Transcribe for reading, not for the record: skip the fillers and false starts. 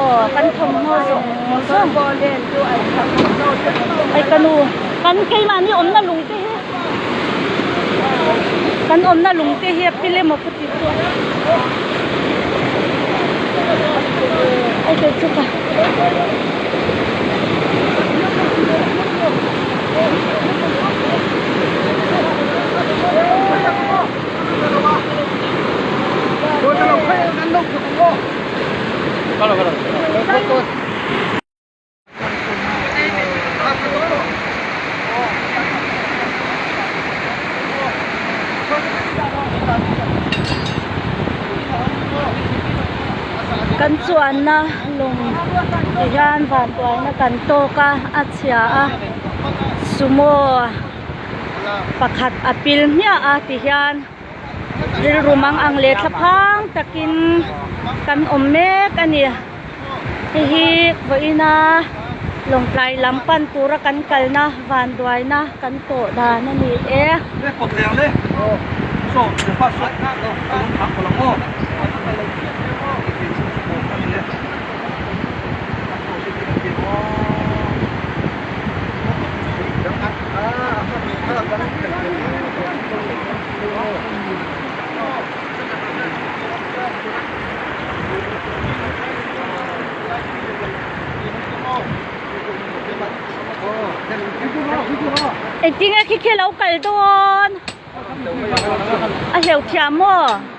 Aw kan thawmhnaw zong zong. Ai ka nu kan keimah nih umnak lungte hi kan umnak lungte hi a pil emaw ka ti cu. Ai kei cu ka Kan chuannak lung tihian vantuainak kan tawk a, a chia a, sumo pakhat a pil hmiah a tihian rilru mangang leh thlaphang takin kan awm mek a ni. Hihi vawiin a Lawngtlai lam pan tura kan kalna vanduaina kan tawh dan a ni e. Engtin nge khi khi lo kal dawn? A hleuh thiam maw?